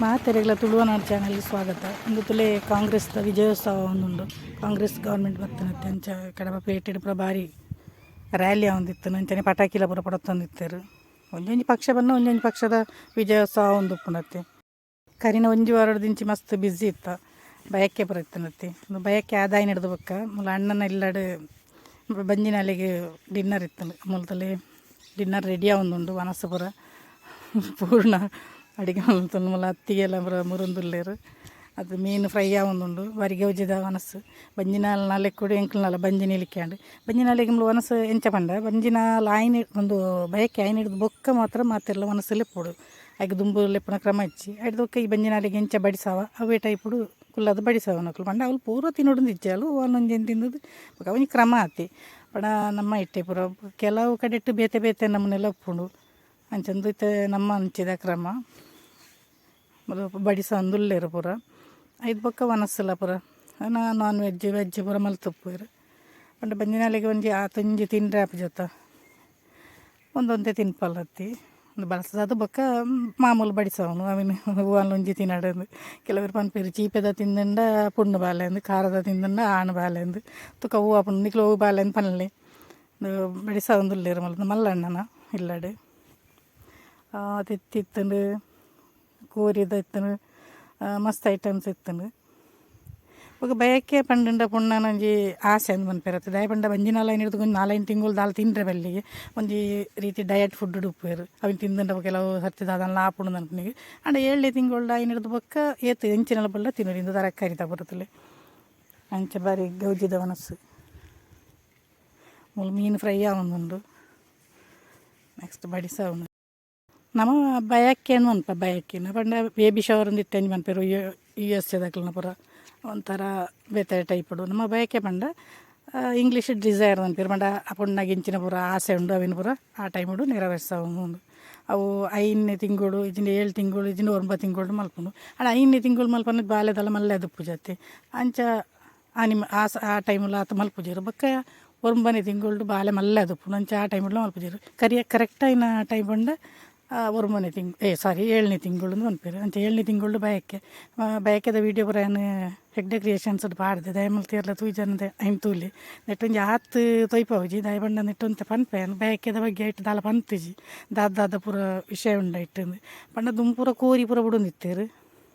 ಮಾತೆರೆಗ್ಲ ತುಳುವನಾಡ್ channel ಸ್ವಾಗತ. ಉಂದು ತುಲೆ Congress ದ ವಿಜಯೋತ್ಸವ ಉಂದುಂಡು. ಕಾಂಗ್ರೆಸ್ ಗವರ್ಮೆಂಟ್ ಬತ್ತಿನತ್ತೆ ಅಂಚ ಕಡಬ ಪೇಟೆಡ್ ಪೂರ ಬಾರಿ ರ್ಯಾಲಿ ಆವೊಂದಿತ್ತುಂಡು. ಅಂಚನೆ ಪಟಾಕಿಲ ಪೂರ ಪೊಡತ್ತೊಂದಿತ್ತೆರ್. ಒಂಜೊಂಜಿ ಪಕ್ಷ ಬನ್ನ ಒಂಜೊಂಜಿ ಪಕ್ಷದ ವಿಜಯೋತ್ಸವ ಉಂದುಪ್ಪುನತ್ತೆ. ಕರಿನ ಒಂಜಿ ವಾರಡ್ದಿಂಚಿ ಮಸ್ತ್ ಬ್ಯುಸಿ ಇತ್ತ, ಬಯಕೆ ಪೂರ ಇತ್ತಿನತ್ತೆ. ಉಂದು ಬಯಕೆ ಆದಾಯ ಹಿಡ್ದು ಬೊಕ್ಕ ಮೂಲ ಅಣ್ಣನ ಇಲ್ಲಡ್ ಬಂಜಿನಾಲೆಗ್ ಡಿನ್ನರ್ ಇತ್ತುಂಡು. ಮೂಲತಲೆ ಡಿನ್ನರ್ ರೆಡಿ ಆವೊಂದುಂಡು. ವನಸ್ ಪೂರ ಪೂರ್ಣ ಅಡಿಗೆ ಮಲ್ತೊಂದು ಮೂಲ ಅತ್ತಿಗೆಲ ಪೂರ ಮುರೊಂದುಲ್ಲೆರ್. ಅದು ಮೀನು ಫ್ರೈ ಆವೊಂದುಂಡು. ಬಾರಿ ಗೌಜಿದ ವನಸ್. ಬಂಜಿನಾಲ್ ನಾಲೆಕ್ಕುಡು ಎಂಕಲ್ನಲ ಬಂಜಿ ನಿಲಿಕೆ ಆಂಡ್. ಬಂಜಿನಾಲೆಗ್ ಮೂಲು ವನಸ್ ಎಂಚ ಪಂಡ ಬಂಜಿನಾಲ್ ಆಯಿನ ಒಂದು ಬಯಕೆ ಆಯಿನ ಹಿಡ್ದು ಬೊಕ್ಕ ಮಾತ್ರ ಮಾತೆರ್ಲ ವನಸ್ ಲೆಪ್ಪೊಡು. ಐಕ್ ದುಂಬು ಲೆಪ್ಪುನ ಕ್ರಮ ಇಜ್ಜಿ. ಐಡ್ದ್ ಬೊಕ್ಕ ಈ ಬಂಜಿನಾಲೆಗ್ ಎಂಚ ಬಡಿಸಾವ ಅವೇ ಟೈಪುಡು ಕುಲ್ಲದು ಬಡಿಸಾವನಕುಲು ಪಂಡ ಅವ್ಲು ಪೂರ ತಿನೊಡುಂದು ಇಜ್ಜಿ. ಅವು ಒಂದೊಂಜೆನ್ ತಿಂದುದು ಬೊಕ ಒಂಜಿ ಕ್ರಮ ಆತೆ. ಪಂಡ ನಮ್ಮ ಇತ್ತೆ ಪೂರ ಕೆಲವು ಕಡೆಟ್ ಬೇತೆ ಬೇತೆ ನಮೂನೆಲ ಉಪ್ಪುಂಡು. ಅಂಚಂದು ಇತ್ತೆ ನಮ್ಮ ಅಂಚಿದ ಕ್ರಮ ಬಡಿಸೊಂದುಲ್ಲೆರ್ ಪೂರ. ಐದ್ ಬೊಕ್ಕ ವನಸುಲ ಪೂರ non veg veg ಪೂರ ಮಲ್ತುಪ್ಪುವೆರ್. ಪಂಡ ಬಂಜಿನಾಲೆಗ್ ಒಂಜಿ ಆತೊಂಜಿ ತಿಂಡ್ರೆ ಆಪುಜತ, ಒಂದೊಂತೆ ತಿನ್ಪಲತ್ತಿ. ಉಂದು ಬಳಸದಾದ ಬೊಕ್ಕ ಮಾಮೂಲು ಬಡಿಸವನು ಅವೆನ್ ಒವ್ವಾಂಡ ಒಂಜಿ ತಿನಡಂದು. ಕೆಲವೆರ್ ಪನ್ಪೆರ್ ಚೀಪೆದ ತಿಂದಂಡ ಪೊಣ್ಣು ಬಾಲೆಂದು, ಖಾರದ ತಿಂದಂಡ ಆಣ್ ಬಾಲೆಂದು. ತುಕ ಒವ್ವು ಆಪುಂಡು ನಿಕ್ಲು ಒವು ಬಾಲೆಂದು ಪನ್ಲೆ. ಬಡಿಸವೊಂದುಲ್ಲೆರ್ ಮಲ್ಲ ಮಲ್ಲಣ್ಣನ ಇಲ್ಲಡ್. ತೆತ್ತಿ ಇತ್ತುಂಡು, ಕೋರಿದ ಇತ್ತುಂಡು, ಮಸ್ತ್ ಐಟಮ್ಸ್ ಇತ್ತುಂಡು. ಬೊಕ ಬಯಕೆ ಪಂಡಂಡ ಪೊಣ್ಣನ ಒಂಜಿ ಆಸೆ ಅಂದ್ ಪನ್ಪೆರ್ ದಾಯೆ ಪಂಡ ಬಂಜಿನಾಲ್ ಆಯಿನೆಡ್ದ್ ಒಂಜಿ ನಾಲೈನ್ ತಿಂಗೊಲು ದಾಲ ತಿಂಡ್ರೆ ಬಲ್ಲಿಗೆ ಒಂಜಿ ರೀತಿ ಡಯಟ್ ಫುಡ್ ಉಪ್ಪುವೆರ್. ಅವೆನ್ ತಿಂದಂಡ ಕೆಲವು ಸರ್ತಿ ದಾದಾಂಡಲ ಆಪುಂಡು ಪನ್ಪಿನಗೆ. ಆಂಡ ಏಳನೇ ತಿಂಗೊಲ್ಡ್ ಆಯಿನೆಡ್ದ್ ಬೊಕ್ಕ ಏತ್ ಎಂಚಿನಲ ಪಂಡ ತಿನೊಲಿ ಇಂದು ತರಕಾರಿ ಪೂರ ಅಂಚ ಬಾರಿ ಗೌಜಿದ ವನಸ್. ಮೂಲು ಮೀನು ಫ್ರೈ ಆವೊಂದುಂಡು. ನೆಕ್ಸ್ಟ್ ಬಡಿಸವನು. ನಮ ಬಯಕೆ ಪನ್ಪ ಬಯಕೆನ್ ಪಂಡ ಬೇಬಿ ಶವರ್ ಇಂದ್ ಇತ್ತೆ ಪನ್ಪೆರ್ U S A ದಕಲ್ನ ಪೂರ ಒಂಥರ ಬೇತೆ ಟೈಪುಡು. ನಮ್ಮ ಬಯಕೆ ಪಂಡ ಇಂಗ್ಲೀಷ್ ಡಿಸೈರ್ ಪನ್ಪೆರ್. ಪಂಡ ಆ ಪೊಣ್ಣಗ್ ಇಂಚಿನ ಪೂರ ಆಸೆ ಉಂಡು ಅವೆನ್ ಪೂರ ಆ ಟೈಮುಡು ನೆರವೇರ್ಸವೊಂದು. ಅವು ಐನ್ನೇ ತಿಂಗಳು ಇಜ್ಜಿಂಡ ಏಳು ತಿಂಗಳು ಇಜ್ಜಿಂಡ ಒಂಬತ್ತು ತಿಂಗಳು ಮಲ್ಪುನು. ಆಂಡ ಐನ್ನೇ ತಿಂಗಳು ಮಲ್ಪುನ ಬಾಲೆದಲ ಮಲ್ಲೆ ಆದಿಪ್ಪುಜತೆ. ಅಂಚ ಆನಿ ಆ ಆ ಟೈಮುಲ ಆತ್ ಮಲ್ಪುಜೆರ್. ಬೊಕ್ಕ ಒಂಬನೇ ತಿಂಗಳು ಬಾಲೆ ಮಲ್ಲೆ ಆದಿಪ್ಪುಂಡು, ಅಂಚ ಆ ಟೈಮುಡ್ಲ ಮಲ್ಪುಜೆರ್. ಕರಿಯ ಕರೆಕ್ಟ್ ಆಯಿನ ಟೈಮ್ ಪಂಡ ಒಂಬನೇ ತಿಂಗ್ ಏ ಸಾರಿ ಏಳನೇ ತಿಂಗಳು ಪನ್ಪೆರ್. ಅಂಚ ಏಳನೇ ತಿಂಗಳು ಬಯಕೆ. ಬಯಕೆದ ವೀಡಿಯೋ ಪೂರ ಯಾನ್ ಹೆಗ್ಡೆ ಕ್ರಿಯೇಷನ್ಸ್ ಪಾಡ್ದೆ. ದಯಮಲ್ತ್ ಏರ್ಲ ತೂಜಂದೆ ಐನ್ ತೂಲೆ. ನೆಟ್ಟ್ ಒಂಜಿ ಆತ್ ತೊಯ್ಪಾವುಜಿ, ದಾಯೆ ಪಂಡ ನೆಟ್ಟ್ ಒಂತೆ ಪನ್ಪೆ ಯಾನ್ ಬಯಕೆದ ಬಗ್ಗೆ. ಐಟ್ ದಾಲ ಪಂತುಜಿ, ದಾದ ದಾದ ಪೂರ ವಿಷಯ ಉಂಡು ಐಟ್ ಪಂಡ. ದುಂಬು ಪೂರ ಕೋರಿ ಪೂರ ಬುಡೊಂದಿತ್ತೆರ್.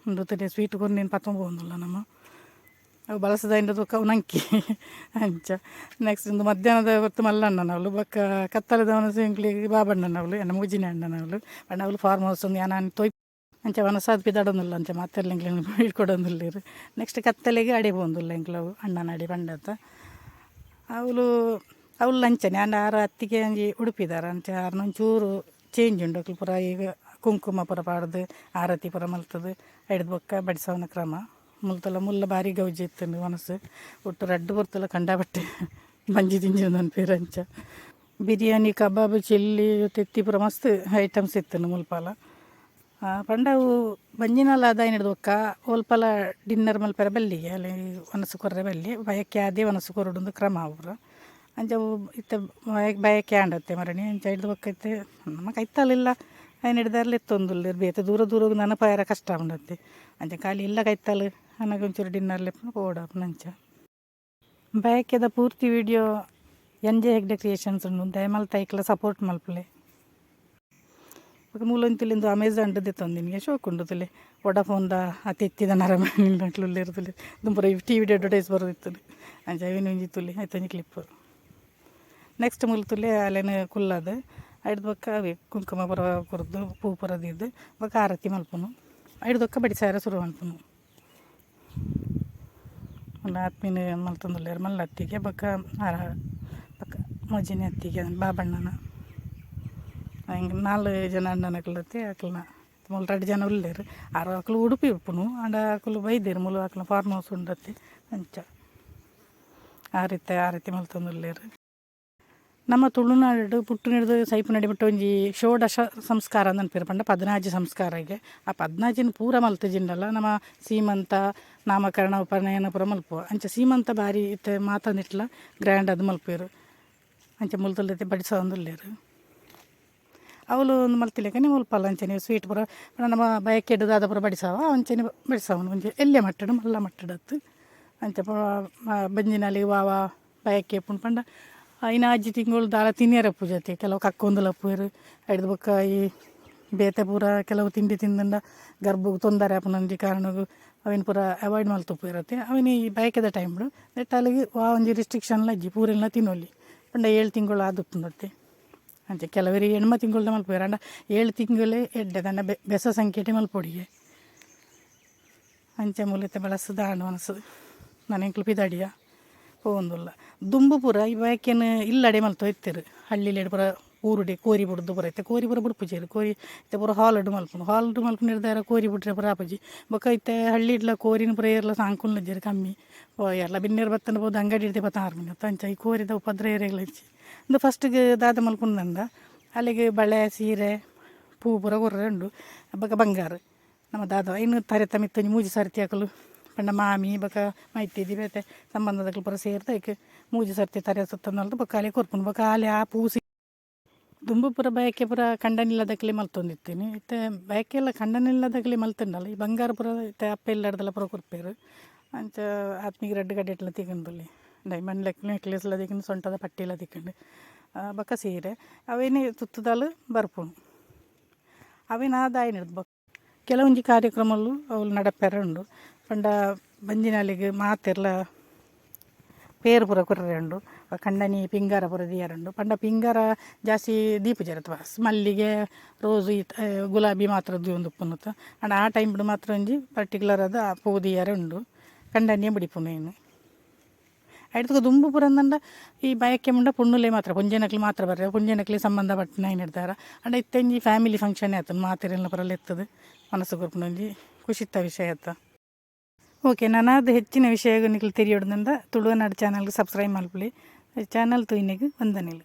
ಉಂದು ಸ್ವೀಟ್ ಕೊರ್ನೇನು ಪತ್ತೊಂದು ಪೋವೊಂದುಲ್ಲ ನಮ. ಅವು ಬಳಸದಾಂಡ ಬೊಕ್ಕ ಅವು ನಂಕಿ ಅಂಚ. ನೆಕ್ಸ್ಟ್ ಉಂದು ಮಧ್ಯಾಹ್ನದ ಹೊತ್ತು ಮಲ್ಲಣ್ಣನವ್ಲು. ಬೊಕ್ಕ ಕತ್ತಲೆದ ವನಸ್ ಎಂಕ್ಲೆಗ್ ಬಾಬಣ್ಣನವ್ಲು, ಎನ್ನ ಮೂಜಿನೆ ಅಣ್ಣನವ್ಲು. ಪಂಡ ಅವ್ಲು ಫಾರ್ಮ್ ಹೌಸ್ ಒಂದು ಯಾನ್ ತೊಯ್ ಅಂಚ ವನಸಾದ್ ಪಿದಾಡೊಂದುಲ್ಲ. ಅಂಚ ಮಾತೆರ್ಲ ಎಂಕ್ಲೆನ್ ಬೀಳ್ಕೊಡೊಂದುಲ್ಲೆರ್. ನೆಕ್ಸ್ಟ್ ಕತ್ತಲೆಗ್ ಅಡೆ ಪೋವೊಂದುಲ್ಲ ಎಂಕ್ಲವು ಅಣ್ಣನ ಅಡೆ ಪಂಡತ. ಅವ್ಲು ಅವ್ಲು ಅಂಚನೆ. ಆಂಡ ಆರ್ ಅತ್ತಿಗೆ ಒಂಜಿ ಉಡುಪಿದಾರ. ಅಂಚ ಆರ್ನ ಒಂಚೂರು ಚೇಂಜ್ ಉಂಡು. ಅಕ್ಲು ಪೂರ ಈಗ ಕುಂಕುಮ ಪೂರ ಪಾಡ್ದು ಆರತಿ ಪೂರ ಮಲ್ತುದು ಐಡ್ದ್ ಬೊಕ್ಕ ಬಡಿಸವನ ಕ್ರಮ. ಮುಲ್ತಲ ಮುಲ್ಲ ಬಾರಿ ಗೌಜಿ ಇತ್ತುಂಡು ವನಸ್. ಒಟ್ಟು ರಡ್ಡ್ ಪೊರ್ತುಲ ಕಂಡಾಪಟ್ಟೆ ಬಂಜಿ ದಿಂಜಿನ ಪನ್ಪೆರ್ ಅಂಚ. ಬಿರಿಯಾನಿ, ಕಬಾಬ್, ಚಿಲ್ಲಿ, ತೆತ್ತಿ ಪೂರ ಮಸ್ತ್ ಐಟಮ್ಸ್ ಇತ್ತುಂಡು ಮುಲ್ಪಲ. ಪಂಡ ಅವು ಬಂಜಿನಾಲ್ ಆದಾಯಿನೆಡ್ದ್ ಬೊಕ್ಕ ಒಲ್ಪಲ ಡಿನ್ನರ್ ಮಲ್ಪೆರೆ ಬಲ್ಲಿಗೆ, ಅಲ್ಲಿ ವನಸ್ ಕೊರ್ರೆ ಬಲ್ಲಿ. ಬಯಕೆ ಆದೇ ವನಸ್ ಕೊರೊಡುಂದು ಕ್ರಮ ಅವು ಪೂರ. ಅಂಚ ಅವು ಇತ್ತೆ ಬಯಕೆ ಆಂಡತ್ತೆ ಮರಣಿ. ಅಂಚ ಐಡ್ದ್ ಬೊಕ್ಕ ಇತ್ತೆ ನಮ್ಮ ಕೈತಲ್ ಇಲ್ಲ ಐನೆಡ್ದ್ ಲೆತ್ತೊಂದುಲ್ಲೆರ್. ಬೇತೆ ದೂರ ದೂರಗ್ ನನ ಪೋಯೆರೆ ಕಷ್ಟ ಆಪುಂಡತ್ತೆ. ಅಂಚ ಖಾಲಿ ಇಲ್ಲ ಕೈತಲ್ ಆನಗ ಒಂಚೂರು ಡಿನ್ನರ್ ಲೆಪ್ಪುನ ಪೋವೊಡಾಪುಂಡು ಅಂಚ. ಬಯಕೆದ ಪೂರ್ತಿ video N J Hegde creations ಉಂಡು. ದಯಮಲ್ತ್ ಐಕ್ಲ ಸಪೋರ್ಟ್ ಮಲ್ಪುಲೆ. ಬೊಕ ಮೂಲೊಂತುಲೆ ಇಂದು ಅಮೆಝಾನ್ ದೆತ್ತೊಂದಿನಿ. ಶೋಕು ಉಂಡು ತೂಲೆ. ವೊಡಾಫೋನ್ ದ ಆ ತೆತ್ತಿದ ನರಮಾನಿ ಉಲ್ಲೆರ್ ತೂಲೆ. ದುಂಬು ಟಿವಿಡ್ ಅಡ್ವರ್ಟೈಸ್ ಬರೊಂದಿತ್ತುಂಡು ಅಂಚ. ಅವೆನ್ ಒಂಜಿ ತೂಲೆ, ಐತ ಕ್ಲಿಪ್. ನೆಕ್ಸ್ಟ್ ಮೂಲು ತೂಲೆ, ಅಲೆನ್ ಕುಲ್ಲದು ಐಡ್ದ್ ಬೊಕ್ಕ ಅವೇ ಕುಂಕುಮ ಪೂರ ಕೊರ್ದು, ಪೂ ಪೂರ ದೀದ್ ಬೊಕ್ಕ ಆರತಿ ಮಲ್ಪುನು. ಐಡ್ದ್ ಬೊಕ್ಕ ಬಡಿಸಾರ ಸುರು ಮಲ್ಪುನು. ಉಂದು ಆತ್ಮಿನ್ ಮಲ್ತೊಂದುಲ್ಲೆರ್ ಮಲ್ಲ ಅತ್ತಿಗೆ, ಬೊಕ್ಕ ಬೊಕ್ಕ ಮೂಜಿನೆ ಅತ್ತಿಗೆ ಬಾಬಣ್ಣನ. ಎಂಕ್ ನಾಲ್ ಜನ ಅಣ್ಣನಕುಲತ್ತೆ. ಅಕಲ್ನ ಮೂಲು ರಡ್ಡ್ ಜನ ಉಲ್ಲೆರ್. ಆರ್ ಅಕುಲು ಉಡುಪಿ ಉಪ್ಪುನು. ಆಂಡ ಅಕುಲು ಬೈದೆರ್, ಮೂಲು ಅಕಲ್ನ ಫಾರ್ಮ್ ಹೌಸ್ ಉಂಡತ್ತೆ. ಅಂಚ ಆರಿತ್ತೆ ಆರತಿ ಮಲ್ತೊಂದುಲ್ಲೆರ್. ನಮ್ಮ ತುಳುನಾಡು ಪುಟ್ಟುನೆಡ್ದ್ ಸೈಪುನಡೆ ಮುಟ್ಟ ಒಂಜಿ ಷೋಡಶ ಸಂಸ್ಕಾರ ಅಂದ್ ಪಂಡ ಪದಿನಾಜಿ ಸಂಸ್ಕಾರಗೆ. ಆ ಪದಿನಾಜಿನ್ ಪೂರ ಮಲ್ತಿಜಿಂಡಲ ನಮ ಸೀಮಂತ, ನಾಮಕರಣ, ಉಪನಯನ ಪೂರ ಮಲ್ಪುವ. ಅಂಚ ಸೀಮಂತ ಬಾರಿ ಇತ್ತೆ ಮಾತ ನಿಟ್ಲ ಗ್ರ್ಯಾಂಡ್ ಆದ್ ಮಲ್ಪುವೆರ್. ಅಂಚ ಮುಲ್ತುಲ್ಲೆತೆ ಬಡಿಸವೊಂದುಲ್ಲೆರ್. ಅವುಲು ಒಂದು ಮಲ್ತಿಲೆಕನೆ ಮುಲ್ಪಲ ಅಂಚನೆ ಸ್ವೀಟ್ ಪೂರ ಪಂಡ ನಮ ಬಯಕೆಡ್ ದಾದ ಪೂರ ಬಡಿಸಾವ ಅಂಚನೆ ಬಡಿಸಾವುನು. ಒಂಜಿ ಎಲ್ಯ ಮಟ್ಟಡ್, ಮಲ್ಲ ಮಟ್ಟಡ್ ಅತ್ತ್. ಅಂಚ ಬಂಜಿನಾಲಿಗ್ ವಾ ವಾ ಬಯಕೆ ಇಪ್ಪುಂಡು ಪಂಡ ಐನಾಜಿ ತಿಂಗೊಲು ದಾಲ ತಿನಿಯರೆ ಇಪ್ಪುಜತೆ. ಕೆಲವು ಕಕ್ಕೊಂದುಲ ಇಪ್ಪುವೆರ್. ಐಡ್ದ್ ಬೊಕ್ಕ ಈ ಬೇತೆ ಪೂರ ಕೆಲವು ತಿಂಡಿ ತಿಂದ್ಂಡ ಗರ್ಭಗ್ ತೊಂದರೆ ಆಪುನ ಒಂಜಿ ಕಾರಣಗ್ ಅವೆನ್ ಪೂರ ಅವಾಯ್ಡ್ ಮಲ್ತುಪೆರ್ ಅತೆ. ಅವೆನ್ ಈ ಬಯಕೆದ ಟೈಮ್ಡ್ ನೆಟ್ಟ್ ಅಲೆಗ್ ವಾ ಒಂಜಿ ರಿಸ್ಟ್ರಿಕ್ಷನ್ ಲ ಇಜ್ಜಿ, ಪೂರೆನ್ಲ ತಿನೊಲಿ. ಪಂಡ ಏಳ್ ತಿಂಗೊಲು ಆದುಪ್ಪುಂಡತೆ. ಅಂಚ ಕೆಲವೆರ್ 8 ತಿಂಗೊಲ್ದ ಮಲ್ಪುವೆರ್. ಆಂಡ 7 ತಿಂಗೊಲೇ ಎಡ್ಡೆ. ದಾನ್ನ ಬೆಸ ಸಂಖ್ಯೆಟೆ ಮಲ್ಪೊಡಿಗೆ. ಅಂಚ ಮೂಲು ಇತ್ತೆ ಬಳಸದ ಆಂಡ್ ವನಸ್. ನನ ಎಂಕ್ಲು ಪಿದಾಡಿಯ ಪೋವೊಂದುಲ್ಲ. ದುಂಬು ಪೂರ ಈ ಬಯಕೆನ್ ಇಲ್ಲಡೆ ಮಲ್ತೊ ಇತ್ತೆರ್. ಹಳ್ಳಿಲೆಡ್ ಪೂರ ಊರುಡೆ ಕೋರಿ ಬುಡ್ದು ಪೂರ ಇತ್ತೆ ಕೋರಿ ಪೂರ ಬುಡ್ಪುಜೆರ್. ಕೋರಿ ಇತ್ತೆ ಪೂರ ಹಾಲ್ ಡ್ ಮಲ್ಪುನು. ಹಾಲ್ ಡ್ ಮಲ್ಪುನೆರ್ದಾರ ಕೋರಿ ಬುಡ್ರೆ ಪೂರ ಆಪುಜಿ. ಬೊಕ ಇತ್ತೆ ಹಳ್ಳಿಡ್ಲ ಕೋರಿನ್ ಪೂರ ಏರ್ಲ ಸಾಂಕುಲ್ನ ಕಮ್ಮಿ. ಏರ್ಲ ಬಿನ್ನೆರ್ ಬತ್ತುಂಡ ಪೋದು ಅಂಗಡಿಡ್ದೆ ಪತ ಅಂಚ ಈ ಕೋರಿದ ಉಪದ್ರ ಏರೆಗ್ಲ ಇಜ್ಜಿ. ಉಂದು ಫಸ್ಟ್ ಗ್ ದಾದ ಮಲ್ಪುನಂದ ಅಲೆಗ್ ಬಳೆ, ಸೀರೆ, ಪೂ ಪೂರ ಕೊರ್ರೆ ಉಂಡು. ಬೊಕ ಬಂಗಾರ್ ನಮ ದಾದ ಐನ್ ತರೆತ ಮಿತ್ತ್ ಒಂಜಿ ಮೂಜಿ ಸರ್ತಿ ಅಕುಲು ಪಂಡ ಮಾಮಿ ಬೊಕ ಮೈತಿದಿ ಬೇತೆ ಸಂಬಂಧದಕುಲು ಪೂರ ಸೇರ್ದ್ ಐಕ್ ಮೂಜಿ ಸರ್ತಿ ತರೆ ಸುತ್ತೊಂದು ಬೊಕ ಅಲೆ ಕೊರ್ಪುನು. ಬೊಕ ಆಲೆ ಆ ಪೂ ದುಂಬು ಪೂರ ಬಯಕೆ ಪೂರ ಕಂಡನಿಲ್ಲದಕ್ಲೆ ಮಲ್ತೊಂದಿತ್ತೆನೆ. ಇತ್ತೆ ಬಯಕೆ ಎಲ್ಲ ಕಂಡನಿಲ್ಲದಕ್ಲೆ ಮಲ್ತುಂಡಲ್ಲ, ಈ ಬಂಗಾರ ಪೂರ ಇತ್ತೆ ಅಪ್ಪೆ ಇಲ್ಲಡ್ದೆಲ್ಲ ಪೂರ ಕೊರ್ಪೆರ್. ಅಂಚ ಆತ್ಮಿಗೆ ರಡ್ಡ್ ಕಡೆಟ್ಲ ತಿಕುಂಡುಲ್ಲೆ. ಡೈಮಂಡ್ ನೆಕ್ಲೆಸ್ಲ ತಿಕ್ಕುಂಡು, ಸೊಂಟದ ಪಟ್ಟಿಲ ತಿಕ್ಕುಂಡು, ಬೊಕ ಸೀರೆ ಅವೇನೆ ತುತ್ತುದಲ್ ಬರ್ಪುಂಡು. ಅವೇನ್ ಆದಾಯನಿಡ್ದು ಬೊಕ ಕೆಲವೊಂಜಿ ಕಾರ್ಯಕ್ರಮಲು ಅವುಲು ನಡಪೆರೆ ಉಂಡು. ಪಂಡ ಬಂಜಿನಾಲಿಗ್ ಮಾತೆರ್ಲ ಪೇರ್ ಪೂರ ಕೊರ್ರೆ ಉಂಡು. ಕಂಡನಿ ಪಿಂಗಾರ ಪೂರ ದೀಯರೆ ಉಂಡು. ಪಂಡ ಪಿಂಗಾರ ಜಾಸ್ತಿ ದೀಪುಜೆರ್ ಅಥವಾ ಮಲ್ಲಿಗೆ, ರೋಸ್, ಗುಲಾಬಿ ಮಾತ್ರ ದೀವೊಂದುಪ್ಪುನು. ಆಂಡ ಆ ಟೈಮ್ಡ್ ಮಾತ್ರ ಒಂಜಿ ಪರ್ಟಿಕ್ಯುಲರ್ ಆದ್ ಆ ಪೂ ದೀಯರೆ ಉಂಡು. ಕಂಡನಿಯೇ ಬುಡಿಪುನು ಐನ್. ಐಡ್ದ್ ದುಂಬು ಪೂರ ಅಂದಂಡ ಈ ಬಯಕೆ ಮುಂಡ ಪೊಣ್ಣುಲೆ ಮಾತ್ರ, ಪೊಂಜೆನಕ್ಲು ಮಾತ್ರ ಬರ್ರೆ, ಪೊಂಜೆನಕ್ಲೆ ಸಂಬಂಧ ಪಟ್ಟಿನ ಐನೆಡ್ದಾರ. ಆಂಡ ಇತ್ತೆ ಒಂಜಿ ಫ್ಯಾಮಿಲಿ ಫಂಕ್ಷನ್ ಆತುಂಡು. ಮಾತೆರೆನ್ಲ ಪೂರ ಲೆತ್ತುದು ವನಸ್ ಕೊರ್ಪುನ ಒಂಜಿ ಖುಷಿತ ವಿಷಯ ಅತ್ತ. ಓಕೆ, ನನಾದ್ ಹೆಚ್ಚಿನ ವಿಷಯ ನಿಕುಲು ತೆರಿಯೊಡುಂಡ ತುಳುವನಾಡು ಚಾನಲ್ಗೆ ಸಬ್ಸ್ಕ್ರೈಬ್ ಮಲ್ಪುಲೆ. ಚಾನಲ್ ತೂಯಿನೆಗ್ ವಂದನೆಲು.